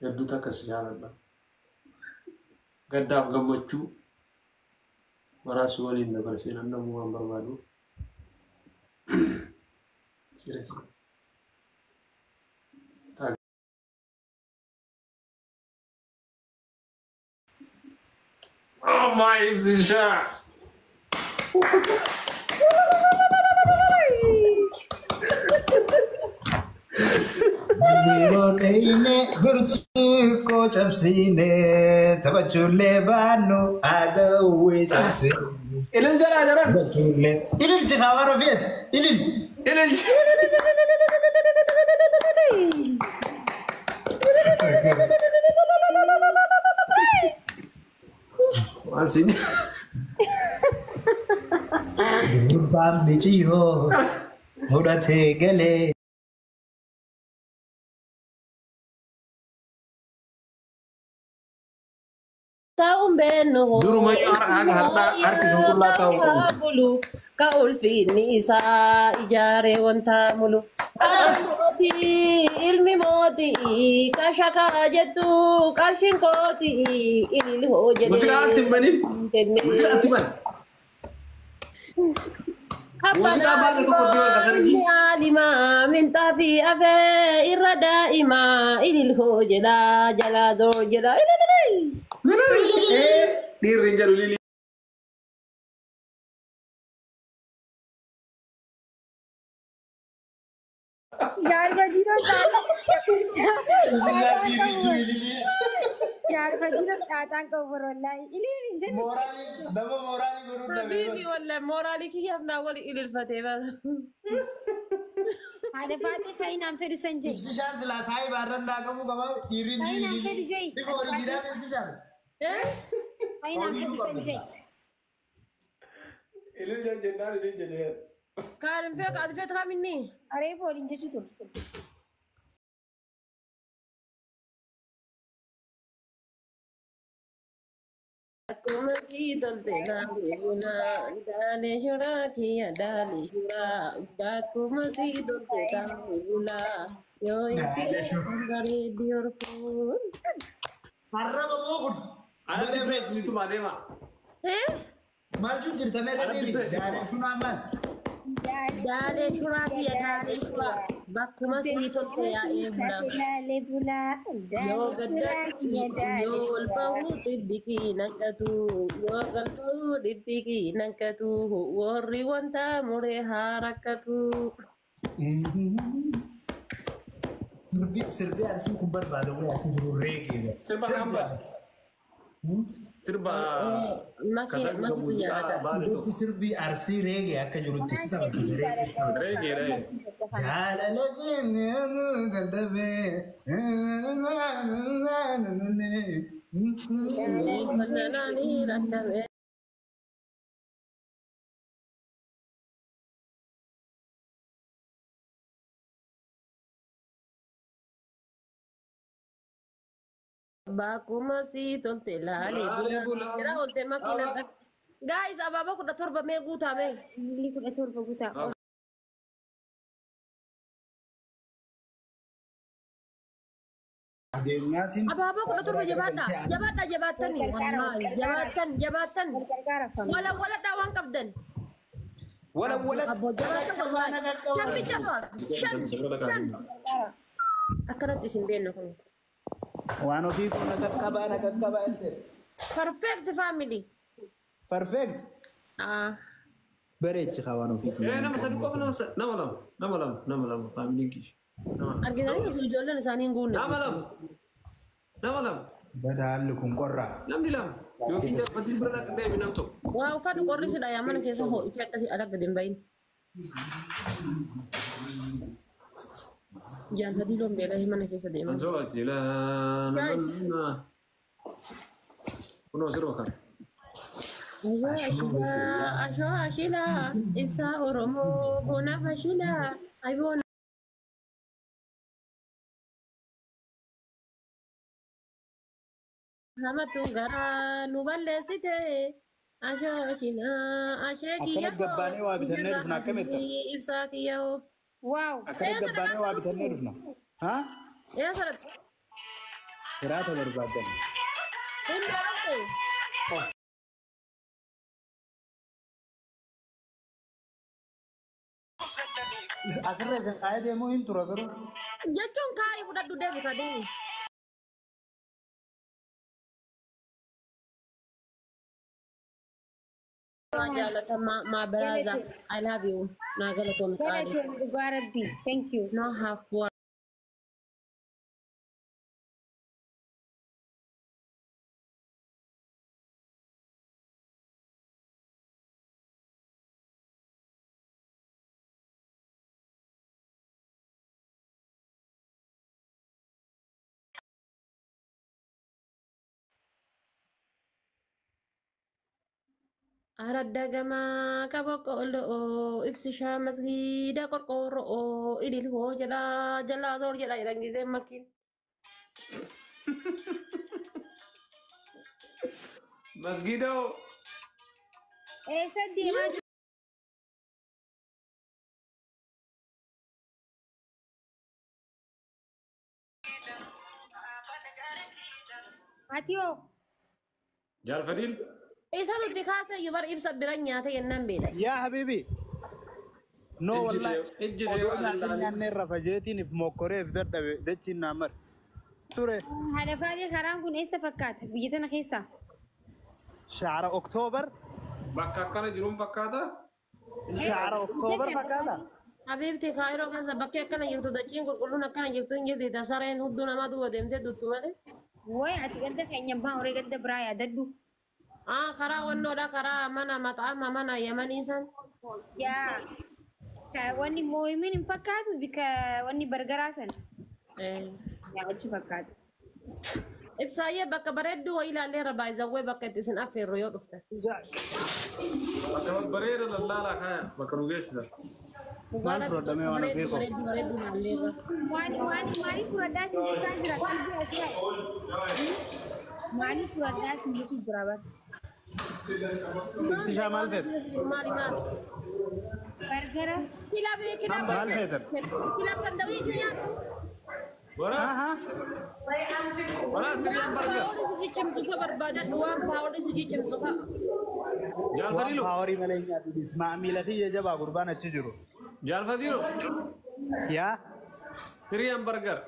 Hedduu takka si jaaladha. Gaddaaf gammachuu maraa si waliin dabarsee nan namuu waan barbaadu. Seriously. Oh my Ibsisha! Yeroo dheeyne burcuqqoo cabsine taphachuullee baannu adawwee cabsine. Ilil jedhaa jedhan. Taphachuullee. Ililchi kaawwan ofeeti. Ililchi. Ililchi. Waan siin. Gurbaan miciyyoo fudhatee galee. Ta'uun beennu Durumayyuu harka harki sun qullaa ta'uu qabu. bulu ka ulfinni isaa ijaaree wanta mulu. Mootii ilmi mootii ka shakaa jettu qarshiin kootii ilil hoo jedhee. Muuziqaa atti hin banin. Muuziqaa atti bani. Muuziqaa baay'ee tokko itti bani kasargi. Ilmi aalimaa minxaafii afee irra daa'imaa ilil hoo jedhaa jalaa zoor jedhaa. Dhiirri hin jedhu lili. Silaa dhiirri jiru ililii. Jaarfajjiin dhaataan qabu wallahi. Ililii hin jedhu. Mooraalii nama mooraalii godhuun dhabee. Habibi wallahi mooraalii kiyyaaf naa wali ililfatee bara. Haadha faatee kaayinaan fedhu san jee. Ibsishaan silaa saayiba irra qabuu qaba dhiirri hin jiru Kaayinaan fedhu ililii. jee. Bifa oriijinaal ibsishaan. Kaayinaan fedhu san jee. Ilil jennaan ilil jedhee. Kaan feetu ati feetu kaminni? Aree fooliin jechuu ture. Akkuma sii tolte daalee bunaa daalee shuraa kiyya daalee shuraa bakkuma sii tolte daalee bunaa yoo itti bareeddi horfuun. Arraba moo kun? Alatti beesnitu adeema. Maal jun jirta meerra Alatti deebi? beesnitu. Daalee shunaa maal? Daalee shuraa kiyya daalee shuraa bakkuma sii tolte yaa'ee bulaa. Daalee bulaa. Yoo Daalee bulaa kiyya gadda daalee yoo ol bahu xixiqqii naqatu yoo galtu dhidhiqii naqatu warri wanta muree haa rakkatu. Sirbi sirbi arsii kun barbaada wayii akka jiru reegee. Sirba hamba. Sirba. Maki Kasargi maki muuziqaa jaalata. baale Dutti tokko. sirbi arsii reegee akka jirutti si taphachiisa reegee si taphachiisa. Reegee reegee. Jaalala keenya dadhabee. Uffannaan rakkame. Bakkuma sii tolte laalee Laalee bulaa. bulaa. Jira oolte makii nan dhaqa. Gaayis abaaboo 17 mee guutame. Ililii 17 guutaa. Abaaboo 17 jabaadha. Jabaadha jabaattanii. Wallaahi jabaattan jabaattan. Wal gargaara fama. Wala waladhaa waan qabdan. Wala wala. Abbo jabaattan wallaahi. Shan bicha shan shan. Akkanatti isin beenna kun. Waan ofii kun na qaqqabaa na qaqqabaa jette. Perfect family. Perfect. Ah. Bareechi haa waan ofiitii. Nama sadi qofa nama lama nama lama nama lama faamiliin kishi. Nama lama. Argitanii ijoolleen isaanii hin guunne. Nama lama. Nama lama. Bada haalli kun qorraa. Namni lama. Yookiin darbatiin bira dhaqan deebi nam tokko. Waa uffatu qorri sidha yaa mana keessa ho'ichi akkasii ala gadi hin bahin. Jaalladii loon beelahee mana keessa deeman. Ansooti laa Guys. nama. Kunoo sirba kana. Ashoo ashilaa ibsaa Oromoo bonaaf ashilaa ayboon. Hamatu garaa nu balleessite ashoo ashilaa ashee Akkana kiyyoo. gabbaanee waa bitannee dhufna akkamitti? Ibsaa kiyyoo. Waaw. Akkana gabbaanee waa bitannee dhufna. Haa? Eessa dhaqxe? Hiraata barbaadan. Hin dhabamte. Asirra isin kaayee deemuu hin tura garuu. Jechuun kaayii fudhadhu deemu ka deemu. Jaalatamaa my brother, I love you. Naa galatoomii qaalii. Galatoon dhugaa rabbii. Thank you. No half word. Aradda gamaa qaba qolloo ibsishaa masgiida qorqoorroo idil hoo jedhaa jalaa zoor jedhaa jedhan gisee makiin. Masgiida hoo. Eessa deemaa jirtu? Ati hoo? Jaalfadiil. Isa itti kaaseyyuu bar ibsa bira nyaate jennaan beela. Yaa habiibi. No wallahi. Ijji Odoo deemaa nyaata jirti. nyaannee rafa jeetiiniif mokkoreef dadhabe dachiin naa mare. Ture. Haadha faadhee karaan kun eessa fakkaata? Biyya tana keessa? Shaara Oktoobar. Bakka akkana jiruun fakkaata. Shaara Oktoobar fakkaata. Habiibti kaayiroo keessa bakki akkana jirtu dachiin qulqulluun akkana jirtu hin jirti tasareen hudduu namaa duuba deemtee duttu malee. Wayi ati ganda keenya abbaan horii ganda biraa yaadadhu. Ah, karaa wannoodha, karaa mana maxaama mana yamanii san. Yaa. Wanni moo'imin hin fakkaatu bika wanni bargaraa sana. Eh. Yaa achi fakkaata. Ibsaayyee bakka bareedduu wayii ilaalleerra baay'izawwee bakka itti isin affeerru yoo dhuftan. Bakka babbareeda lallaalaa kaaya bakka nu geessisan. Maal fudhadhamee waan Bareedduu ofii koo? bareedduu bareedduu ilaalleerra. Waan waan maaliif fudhadhaa si jechaa jira? Qalbii asirraa. Maaliif fudhadhaa si jechuu jira bara? Ibsishaa maal feete? Maali maali? Bargara. Kilabii kilab Maal feetan? Kilab sandawiichi nyaatu. Wara Aha. wara siriyaan bargar. Paawudii si cimsu barbaadadhu waan paawudii si cimsu fa'a. Waan Jaalfadiilo. paawarii malee hin nyaatu dhis. Maamila kiyya jabaa gurbaan achi jiru. Jaalfadiilo. Yaa. Siriyaan bargar.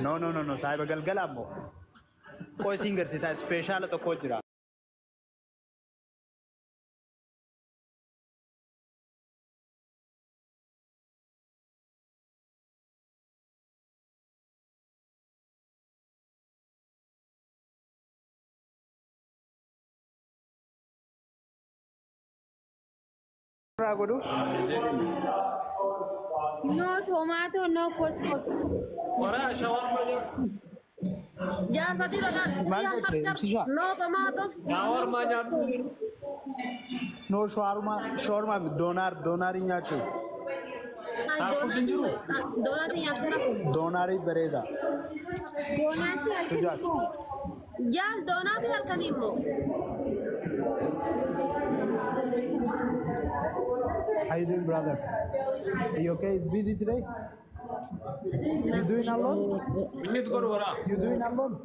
No no no no saahiba galgala ammoo. Qoo isiin garsiisaa ispeeshaala tokko jira. Irraa godhu. No tomato, no couscous. Wara shawarma nyaatu. Jaalfatiidha laal. Maal jette ibsishaa? No tomatoes. Shawarma nyaatu. No shawarma shawarma doonaar doonaarii nyaachuuf. Taakus hin jiru. Doonaatii nyaattera. Doonaarii bareeda. Doonaatii halkan immoo. Jaal doonaatii halkan immoo. How you doing, brother? Are you okay? It's busy today? You doing alone? Inni itti godhu wara. You doing alone?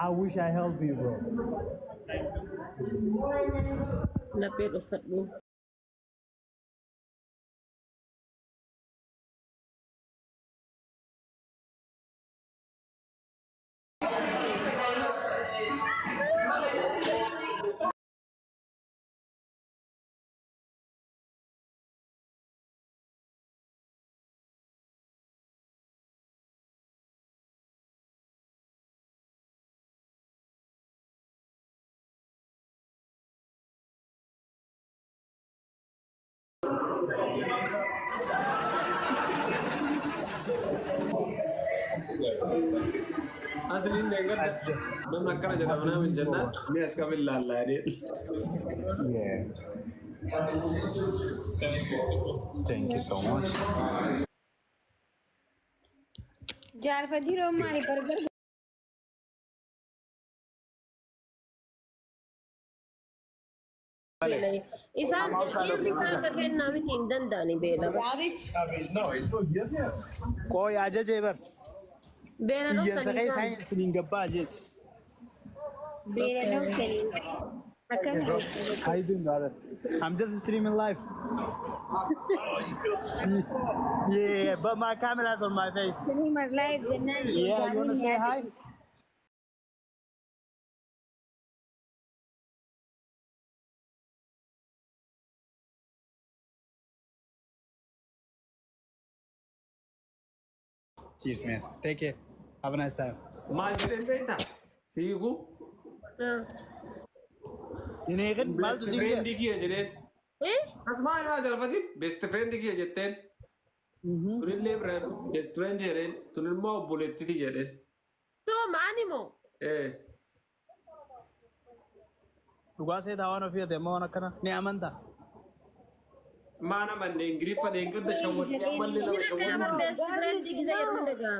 I wish I help you, bro. Laphee dhuffadhu. Asliin deeggarda namni akkana jedhama nama hin jennaan ni as qabin laallaa jedhee. Yeah. Thank you so much. Jaalfatiiroo maali bargar Beela'e. Isaan dhiirri isaan akka kennaa miti hin danda'ani beela. Qooyi ajajee bar. Beela Iyyansa dhoksanii keessa isaan. isiniin gabbaa jeeti. Beela dhoksanii. Akkam How you doing, brother? I'm just streaming live. Yeah, but my camera's on my face. Streamer live jennaan. Yeah, you wanna say hi? Cheers, man. Take care. Have a nice time. Maal jedheen beektaa? Siiquu. Hin eegin maaltu Best siin friend jedhe? kiyya jedheen. Eh? As maal maal jalfatiin best friend kiyya jetteen. Tunillee best friend jedheen. Tunimmoo obboleettiti jedheen. Too maani moo? Eh. Dhugaa seetaa waan ofii ati amma waan akkana ni amantaa. Maana manne Ingiliffa deeggarta shawwattee ammallee lama Jira shawwattee. kana best friend gisa yeroo dhagaa.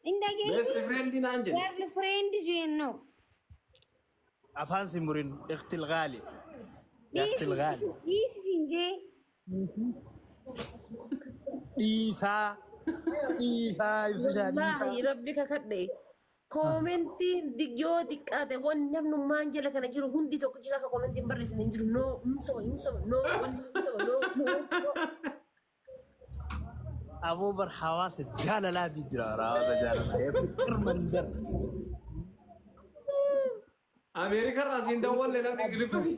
Hin dhageenye. Best friend naan jedhe. Girl friend jenno. Afaan simurin ikhtil gaali. Ikhtil gaali. Dhiisi siin jee. Dhiisaa. Dhiisaa ibsishaa dhiisaa. Wallaahi rabbi kakadhe. Koomentiin yoo xiqqaate waan namnummaan jala kana jiru hundi tokko jira akka koomentiin barreessan hin jiru. No, hin soba, hin soba, no, walli hin soba, no, no, no. Aboo bar hawaasa jaalalaati jira hawaasa jaalalaa. ፍቅር መንደር. Ameerikarraa siin dawwalle namni Ingiliffasi.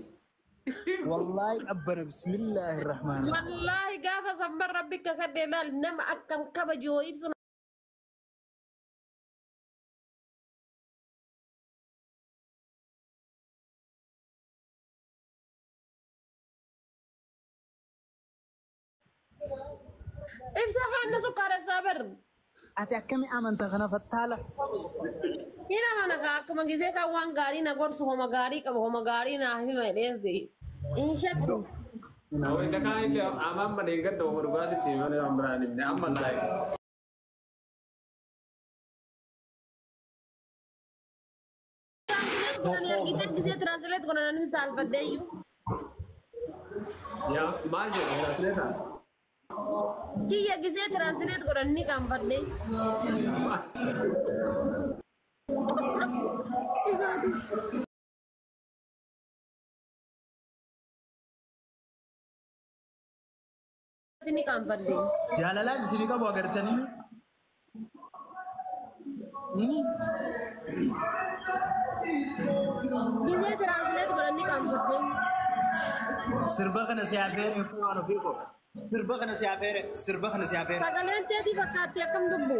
Wallaahi qabbana bismillaahi rahmaan. Wallaahi gaafa sambar rabbi kakadhe laal nama akkam kabaju yoo ibsu ibsa haanna sukkaara isaa bar. Ati akkami amanta kana fattaala? Ina mana ka akkuma gisee kan waan gaarii na gorsu homa gaarii qaba homa gaarii naa hima jedhees hin shakku. Awwaal kaan illee amma deeggarta ofii dhugaa sitti malee waan biraan hin amma laayi. Godhanii argitee gisee translate godhanii saalfadhee iyyuu. Yaa maal jedhu translate? Kiyya gisee translate godhanii qaanfadhee. Ni qaanfadhee. Jaalalaan isinii qabu agartanii? Gisee translate godhanii qaanfadhee. Sirba kana si afeere waan ofii koo. Sirba kana si afeere, sirba kana si afeere. Sagaleen teetii fakkaatti akkam dubbu.